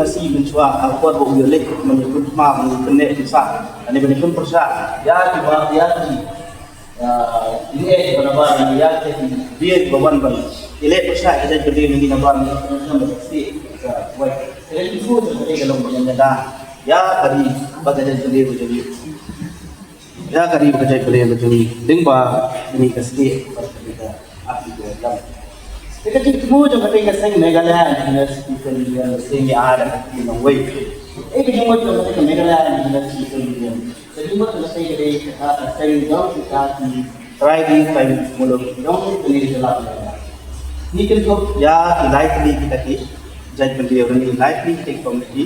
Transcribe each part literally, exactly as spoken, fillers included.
Khasi mynshuwa ha ka por ba u ïaleh ban ïakut thma ban ïakynduh pisa, lane ban ïakut pyrshah ïa ki ba ïa ki, ah, ïa ki ba nabar ïa ki dei ba wan ban ïaleh pyrshah ïa ka jaitbynriew na ki nabar na ki nabar na ki state ka wai. Ka dei ki fu ka dei ka long ba ngan ïada ïa ka dei ba ka jaitbynriew ka jong ngi. Ïa ka ri ba ka jaitbynriew ka jong ngi lyngba kane ka state bad kane ka article. Te ka jingthmu jong katei ka seng Meghalaya Indigenous People Union, seng ïa da ka kti nongwei. Ei ka jingmut jong katei ka Meghalaya Indigenous People Union, ka jingmut jong katei ka dei ka seng jong kita ki trai ki trai muluk jong kane ka jylla Meghalaya. Ngi kynthup ïa ki lai tylli kita ki jaitbynriew, ngi lai tylli kita ki community.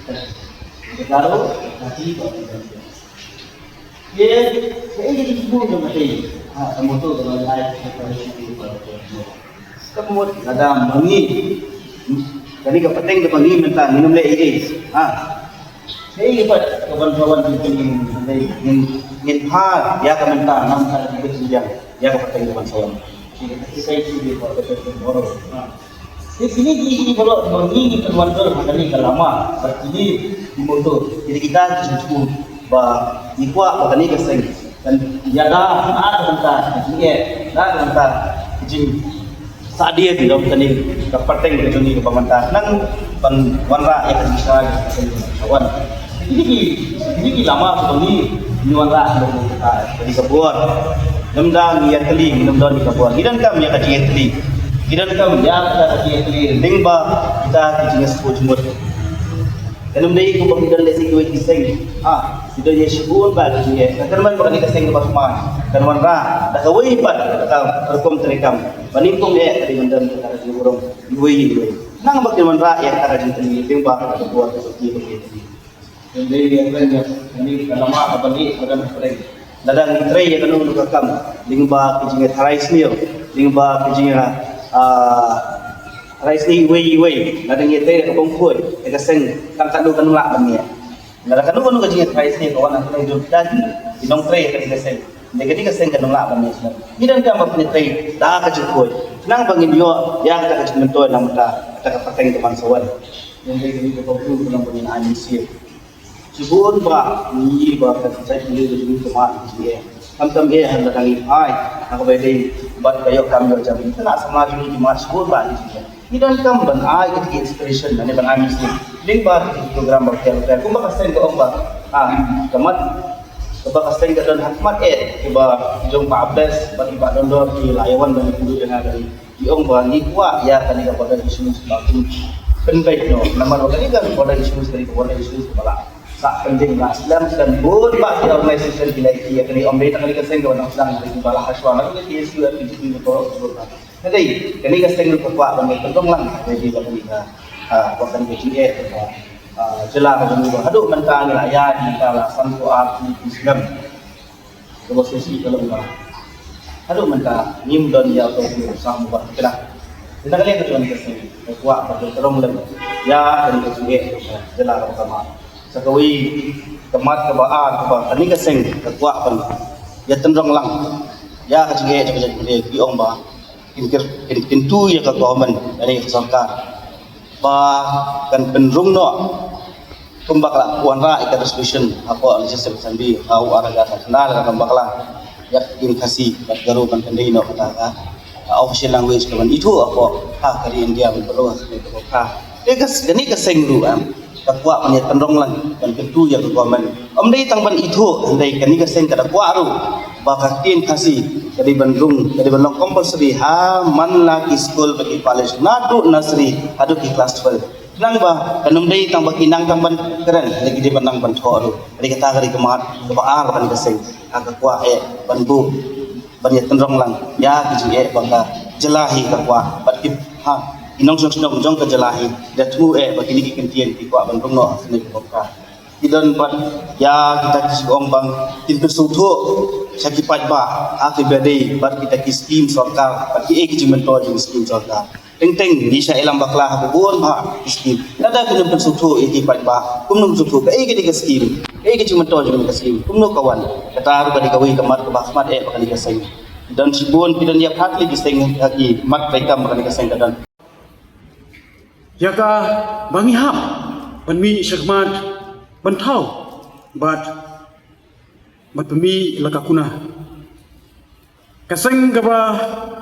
Ka Garo, ka Khasi bad ka Jaintia. Ye, kaei ka jingthmu jong kata? Ha, ka motto kaba ngi ai, ka motto, lada ma ngi, kane ka pateng kaba ngi mynta ngin ym leh ei ei. Ha. Kaei pat ka ban sa wan jingkylli, ngin, ngin, ngin phah ïa ka mynta, ngam phah ïa ka jingkylli, ïa ka pateng ka ban sa wan. Ki, ki, ki, ki, ki, ki, ki, ki, ki, ki, ki, ki, Te kine ki, ki baroh ba ngi ngi pynwandur ha kane ka lama bad kine ki motto. Kine kita ki jingthmu ba ngi kwah ba kane ka seng kan ïada na ka bynta ka jingeh, na ka bynta ka jingsadia ki long kane ka pateng ka jong ngi kaba mynta. Nang ban wanrah ïa ka jingshai ka jong ngi ka wan. Kine ki, kine ki lama kaba ngi, ngi wanrah, ngi wanrah, ka dei ka bor. Lymda ngi ïatylli, ngi nym don ka bor. Ngi donkam ïa ka jingïatylli. Ngi donkam ïa ka jingïatylli lyngba kita ki jingïasngewthuh jingmut. Kan ym dei kumba ngi don lehse kiwei ki seng. Ha, ngi don ïa shibun ba ki jingeh. Kan ym ban ba kane ka seng kaba thymmai. Kan wanrah da kawei pat ka rukom treikam. Ba nyngkong eh ka dei ban don ka jingburom iwei iwei. Nang ba kin wanrah ïa ka jingïatylli lyngba ka bor ka jong ki ba ki ïatylli. Lada ngi trei ïa kano kano ka kam lyngba ki jingïatharai sniew, lyngba ki jingïa, ah, tharai sniew iwei iwei, lada ngi trei ïa ka bym khuid ïa ka seng, tang katno kan lah ban ïa. Lada kano kano ka jingïatreilang ka wan ha kane ka jong ka jingïatreilang ka seng. Dei kane ka seng ka nang lah ban ïa seng. Ngi donkam ban ïatreilang da ka jingkhuid. Nang ba ngin ïoh ïa kata ka jingmyntoi na ka bynta kata ka pateng ka ban sa wan. Ngi dei kane ka pynlong ba ngin ai mynsiem. Shibun ba ngi ba ka jingïatreilang ka jingkhuid ka jingeh. Khamtam eh haba ngi ai ha kaba ïadei bad ka ïoh kam ïoh jam. Ngi kynnoh samla jong ngi ki mat shibun ba ngi jingeh. Ngi donkam ban ai kata ka inspiration, lane ban ai mynsiem lyngba kata ka program ba pher pher. Kumba ka seng ka ong ba, ah, ka mat kaba ka seng ka don ha khmat eh, kiba jong Bah Bless bad i Bah Dondor ki la ïa wan ban ïakynduh ïa nga, ki ong ba ngi kwah ïa kane ka border issues ba kum pynbeit noh. Namar ba kane ka border issues, kane ka border issues ba la sah pending, la slem slem bun bah ki organisation ki la ïa ki ïa kane. Ym dei tang kane ka seng kaba nang sdang, kane ba la ha shuwa, kane ka issue P G P ka torok ka torok. Hynrei kane ka seng ruh ka kwah ban ïa tynrong lang, hynrei ba kane ka, ah, ba kane ka jingeh ka, ah, jylla ka jong ngi ba haduh mynta ngi la ïaid mynta la sanphew ar tylli ki snem. Kaba shisha ka long ba haduh mynta ngim don ïa uto u sam uba kyrpang. Te na ka liang ka jong kane ka seng ka kwah ban ïa tynrong lang ïa kane ka jingeh ka jylla kaba ka mat. Sa kawei ka mat kaba ar kaba kane ka seng ka kwah ban ïa tynrong lang ïa ka jingeh jong ka jaitbynriew, ki ong ba kin kyr-, kin kyntu ïa ka government, ïa ka sorkar, ba kan pynrung noh kumba ka la wanrah ïa ka resolution hapoh Legislative Assembly ha u ar hajar khatkhyndai, lada kumba ka la ïa ka ktien Khasi bad Garo ban pyndei noh kata ka, ka official language kaban ithuh hapoh ha ka ri India ban pynrung ha ka ri India. Te ka s-, kane ka seng ruh, em, ka kwah ban ïa tynrong lang ban kyntu ïa ka government. Ym dei tang ban ithuh, hynrei kane ka seng ka da kwah ruh ba ka ktien Khasi ka dei ban rung, ka dei ban long compulsory ha man la ki skul bad ki college, naduh nursery haduh ki class twelve. Khnang ba kan ym dei tang ba ki nang tang ban kren, hynrei ki dei ban nang ban thoh ruh. Hynrei kata ka dei ka mat kaba ar kane ka seng, ha ka kwah eh ban buh ban ïa tynrong lang ïa ki jingeh ba ka jylla hi ka kwah, bad ki, ha, ki nongshong shnong jong ka jylla hi da thmu eh ba kine ki kyntien ki kwah ban rung noh ha kane ka bynta. Ki don bad ïa kita ki ong ba kin pynsngewthuh sha ki paidbah ha kaba ïadei bad kita ki skim sorkar bad kiei ki jingmyntoi jong ki skim sorkar. Teng teng ngi shah ïalam bakla ha ka bun bah ki skim. Lada kim pynsngewthuh ïa ki paidbah, kumno pynsngewthuh kaei kane ka skim, kaei ka jingmyntoi jong kane ka skim, kumno ka wan. Kata ruh ka dei kawei ka mat kaba khmat eh ba kane ka seng. Don shibun, ki don ïa pha tylli ki seng ha ki mat treikam ba kane ka seng ka don. Ïa kaba ngi hap ban mih shakhmat ban thaw bad ban pynmih la ka kuna. Ka seng kaba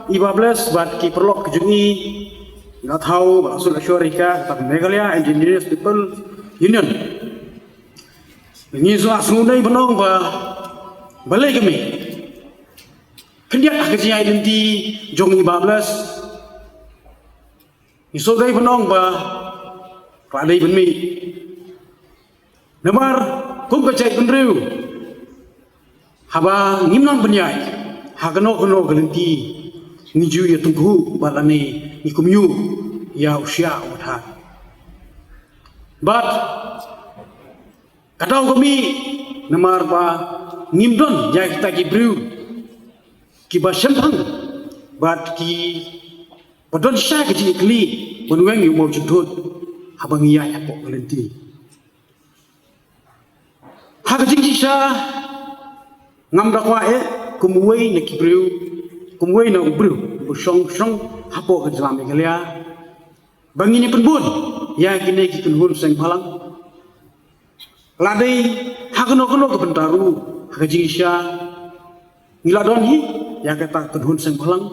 i Bah Bless bad ki paralok ki jong i la thaw ba la shu la shor ïa ka, kata ka Meghalaya Indigenous People Union. Ngi sngewdei ban ong ba balei ka mih. Khyndiat ha ka jingïaid lynti jong i Bah Bless, ngi sngewdei ban ong ba ka la dei ban mih. Namar kum ka jaitbynriew, haba ngim nang ban ïaid ha kano kano ka lynti, ngi ju ïa tyngkhuh bad lane ngi kumjuh ïa u shiah u thad. Bad ka daw ka mih namar ba ngim don ïa kita ki briew kiba shemphang bad kiba don shisha ka jingïatylli ban weng ïa u mawjynthut haba ngi ïaid hapoh ka lynti. Ha ka jingshisha ngam da kwah eh kum uwei na ki briew, kum uwei na u briew uba shong shnong hapoh ka jylla Meghalaya, ba ngin ïa pynbun ïa kine ki kynhun seng bhalang. Ka la dei ha kano kano ka bynta ruh, ha ka jingshisha ngi la don hi ïa kata ka kynhun seng bhalang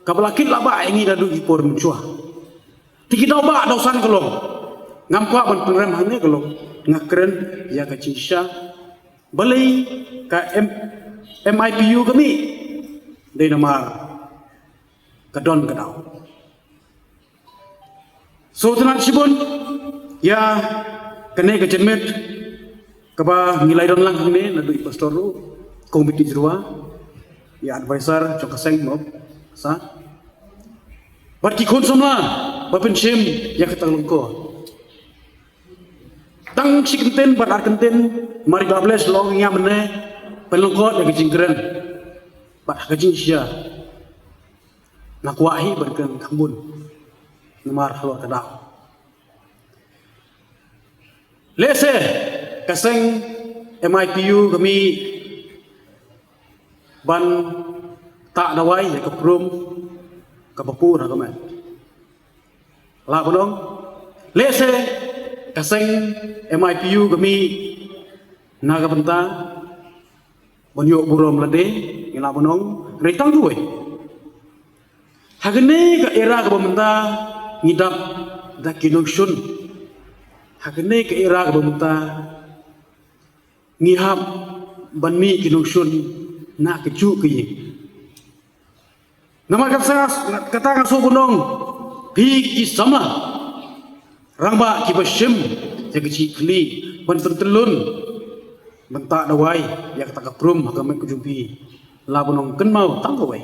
kaba la kit la bah ïa ngi naduh ki por mynshuwa. Te ki daw bah daw san ka long, ngam kwah ban pynrem hangne ka long, nga kren ïa ka jingshisha. Balei ka M-, M I P U ka mih? Dei namar ka don ka daw. Sngewtynnat shibun ïa kane ka janmiet kaba ngi la ïadon lang hangne naduh i pastor ruh, komiti jyrwa, ïa advisor jong ka seng mo, sa bad ki khun samla ba pynshim ïa kata ka lyngkor. Tang shi kyntien bad ar kyntien, mar i Bah Bless long ïa mynne pynlyngkot ïa ka jingkren. Bad ha ka jingshisha nga kwah hi ban kren kham bun namar halor ka daw. Lehse Ka seng M I P U ka mih ban tah dawai ïa ka prum kaba pur ha ka met. Lah ban ong, lehse ka seng M I P U ka mih na ka bynta ban ïoh burom lade, ngi lah ban ong, hynrei tang kawei. Ha kane ka era kaba mynta ngi dap da ki nongshun. Ha kane ka era kaba mynta ngi hap ban mih ki nongshun na kajuh ka ïing. Namar kata, kata nga sngewbha ban ong, phi ki samla rangbah kiba shim ïa ka jingkhlieh ban pyntyllun, ban tah dawai ïa kata ka prum ha ka met ka jong phi, lah ban ong kynmaw tang kawei.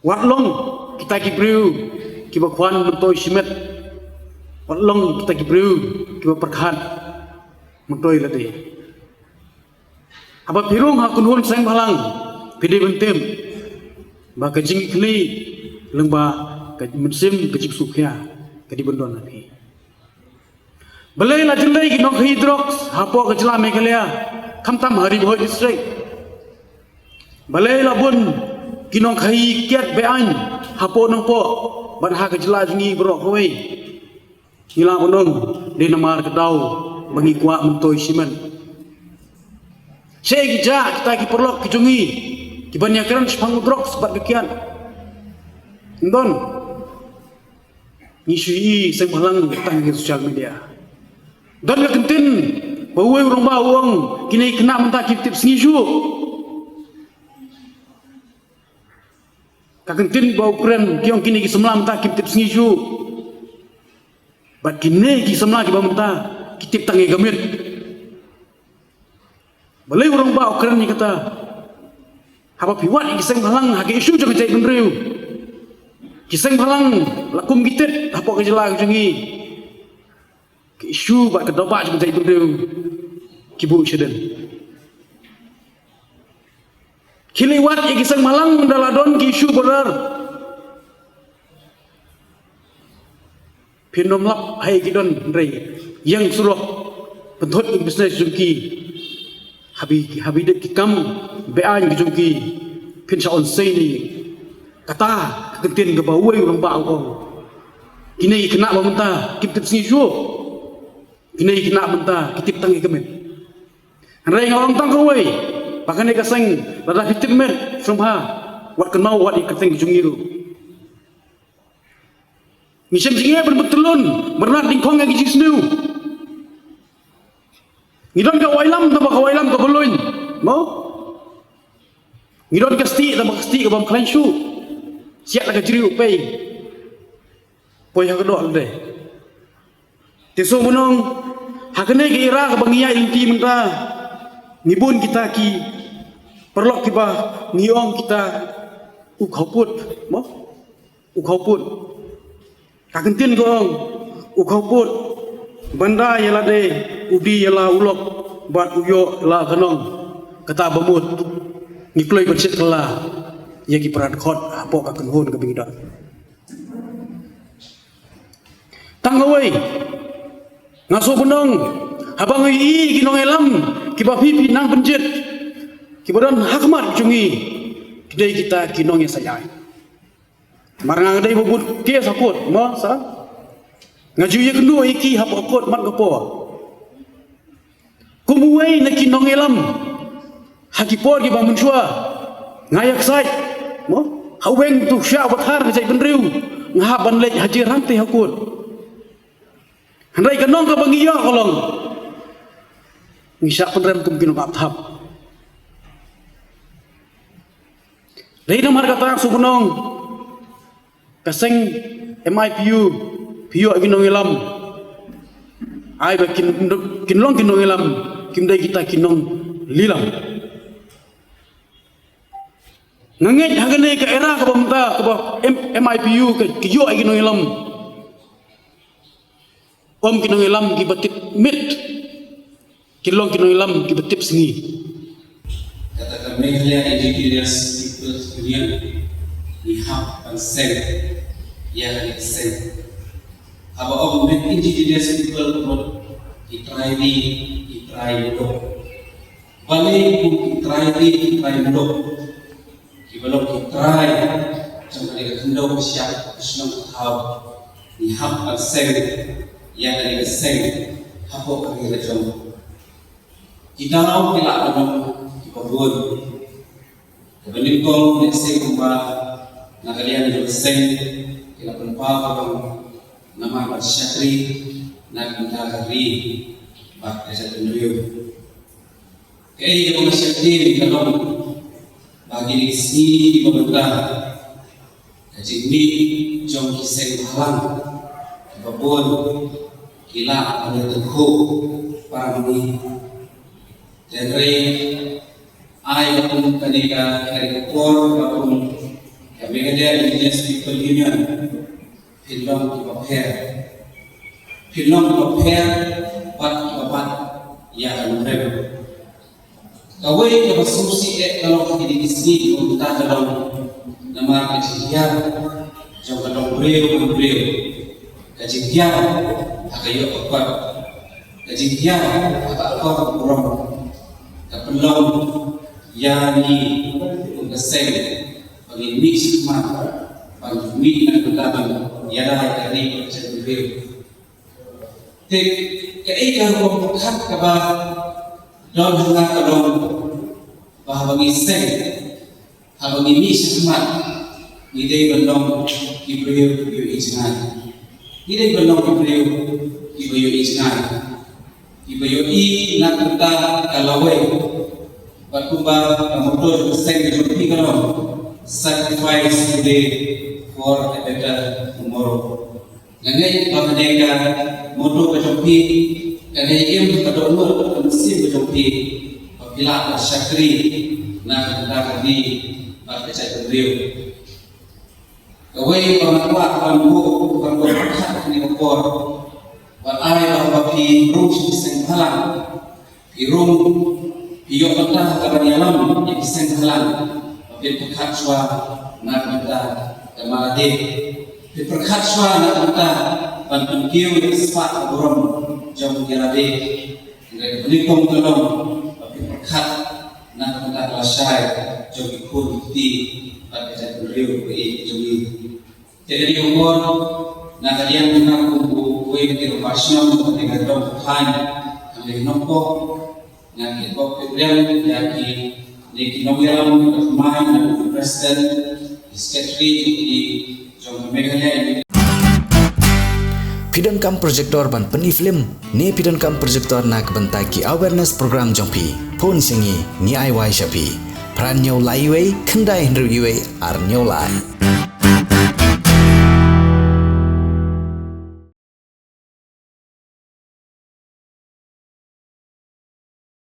Wat long kita ki briew kiba khwan myntoi shimet. Wat long kita ki briew kiba pyrkhat myntoi lade. Haba phi rung ha kynhun seng bhalang, phi dei ban tip ba ka jingkhlieh lyngba ka mynsiem ka jingsngewkhia ka dei ban don ha phi. Balei la jyllei ki nongkhaïi drugs hapoh ka jylla Meghalaya, khamtam ha Ri Bhoi District? Balei la bun ki nongkhaïi kiad be-aiñ hapoh Nongpoh bad ha ka jylla jong ngi baroh kawei? Ngi lah ban ong, dei namar ka daw ba ngi kwah myntoi shimet. Shaei ki jah kita ki paralok ki jong ngi kiban ïakren shaphang u drugs bad ka kiad? Ym don. Ngi shu ïohi seng bhalang tang ha ki social media. Don ka kyntien ba uwei u rangbah u ong, kine ki khynnah mynta kim tip sngi shuh. Ka kyntien ba u kren, ki ong kine ki samla mynta kim tip sngi shuh. Bad kine ki samla kiba mynta ki tip tang ïa ka miet. Balei u rangbah u kren ïa kata? Haba phi wad ïa ki seng bhalang ha ki issue jong ka jaitbynriew, ki seng bhalang la kum ki tit hapoh ka jylla ka jong ngi. Ki issue bad ka daw ba jong ka jaitbynriew ki buh shadien. Khie leit wad ïa ki seng bhalang, ynda la don ki issue border, phin ym lap ha ïa ki don, hynrei ïeng surok pynthut ïa ki business jong ki. Haba, haba dep ki kam be-aiñ ki jong ki, phin sa ong sei ne. Kata ka kyntien kaba uwei u rangbah u ong, kine ki khynnah ba mynta kim tip sngi shuh. Kine ki khynnah mynta ki tip tang ïa ka miet. Hynrei nga ong tang kawei, ba kane ka seng, lada phi tip miet, sngewbha wat kynmaw wat ïa ka kyrteng ka jong ngi ruh. Ngi shem jingeh ban pyntyllun, ban rat dyngkhong ïa ki jingsniew. Ngi don ka wailam, tangba ka wailam kaba luiñ, mo? Ngi don ka stieh, tangba ka stieh ka bym khlaiñ shuh. Siat la ka jriew pei, poi ha ka doh lade. Te sngewbha ban ong, ha kane ka era kaba ngi ïaid lynti mynta, ngi bun kita ki paralok kiba ngi ong kita u khawpud, mo? U khawpud. Ka kyntien ka ong, u khawpud, ban da ïa lade, u die ïa la u lok, bad u ïoh la ka nong. Kata ba mut ngi kloi ban shet kylla ïa ki para dkhot hapoh ka kynhun kaba ngi don. Tang kawei, nga sngewbha ban ong, haba nga ïohi ki nongïalam kiba phi phi nang pynjit, kiba don ha khmat jong ngi, ki dei kita ki nongïasaid aiñ. Namar nga dei ba bud case ha court, mo sa? Nga ju ïakynduh ïa ki hapoh court mat ka por. Kum uwei na ki nongïalam ha ki por kiba mynshuwa, nga ïaksaid, mo, ha u weng uto u shah uba thar ka jaitbynriew, nga hap ban leit hajar hangtei ha court. Hynrei ka nong kaba ngi ïoh ka long, ngi shah pynrem kum ki nongap thap. Dei namar kata nga sngewbha ban ong, ka seng M I P U, phi ïoh ki nongïalam, ai ba kin, kin long ki nongïalam, kim dei kita ki nonglilam. Nga ngeit ha kane ka era kaba mynta kaba M-, M I P U ka, ka ïoh ïa ki nongïalam. Ym ki nongïalam kiba tip miet, ki long ki nongïalam kiba tip sngi. Kata ka Meghalaya Indigenous Peoples Union, ngi hap ban seng ïa kane ka seng. Haba ong Indigenous People Union, Ki trai ri, ki trai muluk. Balei kum ki trai ri, ki trai muluk, kiba long ki trai jong kane ka khyndew ka shyiap, ka shnong ka thaw, ngi hap ban seng ïa kane ka seng hapoh ka ri la jong. Ki daw ki lah ban long kiba bun. Kaba nyngkong, lehse kumba na ka liang jong ka seng ki la pynpaw ka long namar ban shakri na ka bynta ka ri bad ka jaitbynriew. Kaei kaba nga shakri ka long ba kine ki sngi kiba mynta, ka jingmih jong ki seng bhalang kiba bun ki lah ban ïatyngkhuh para ngi. Hynrei ai ba kum kane ka, kane ka por ba kum ka Meghalaya Indigenous People Union, phin long kiba pher. Phin long kiba pher bad kiba bat ïa ka nongrep. Kawei kaba sngewsih eh ka long ha kine ki sngi kiba mynta ka long namar ka jinghiar jong ka dong briew man briew, ka jinghiar ha ka ïoh ka kot, ka jinghiar ha ka akor ka burom, ka pynlong ïa ngi kum ka seng ba ngin mih shakhmat, ba ngin mih na ka bynta ban ïada ïa ka ri bad ka jaitbynriew. Te kaei ka rukom pyrkhat kaba don ha nga ka long ba haba ngi seng, haba ngi mih shakhmat, ngi dei ban long ki briew kiba ïohi jngai. Ngi dei ban long ki briew kiba ïohi jngai, kiba ïohi na ka bynta ka lawei. Bad kumba ka motto jong ka seng ka jong phi ka long, "Sacrifice today for a better tomorrow." Nga ngeit ba kane ka motto ka jong phi, kane ka im ka dohnud ka mynsiem ka jong phi, ba phi lah ban shakri na ka bynta ka ri bad ka jaitbynriew. Kawei ba nga kwah ban buh, ban buh pyrkhat ha kane ka por, wat ai ba, ba phi rung sha ki seng bhalang, phi rung, phi ïoh bynta ha ka ban ïalam ïa ki seng bhalang, ba phin pyrkhat shuwa na ka bynta ka mala dei. Phin pyrkhat shuwa na ka bynta ban pynkiew ïa ka spah ka burom jong ïa lade. Hynrei kaba nyngkong ka long ba phin pyrkhat na ka bynta ka lashai jong ki khun ki kti bad ka jaitbynriew kaba ïeit jong ngi. Te kane ka por, na ka liang jong nga kum uwei na ki rangbah shnong, na ka liang ka dong ka thaiñ, na ka liang Nongpoh, nga kyrpad pynbiang ïa kine ki nongïalam, ki thymmai, na ki president, ki secretary, ki jong ka Meghalaya. Phi donkam projector ban pyni film ne phi donkam projector na ka bynta ki awareness program jong phi? Phone sha ngi, ngi ai wai sha phi. Phra hynñiew lai uwei, khyndai hynriew uwei, ar hynñiew lai.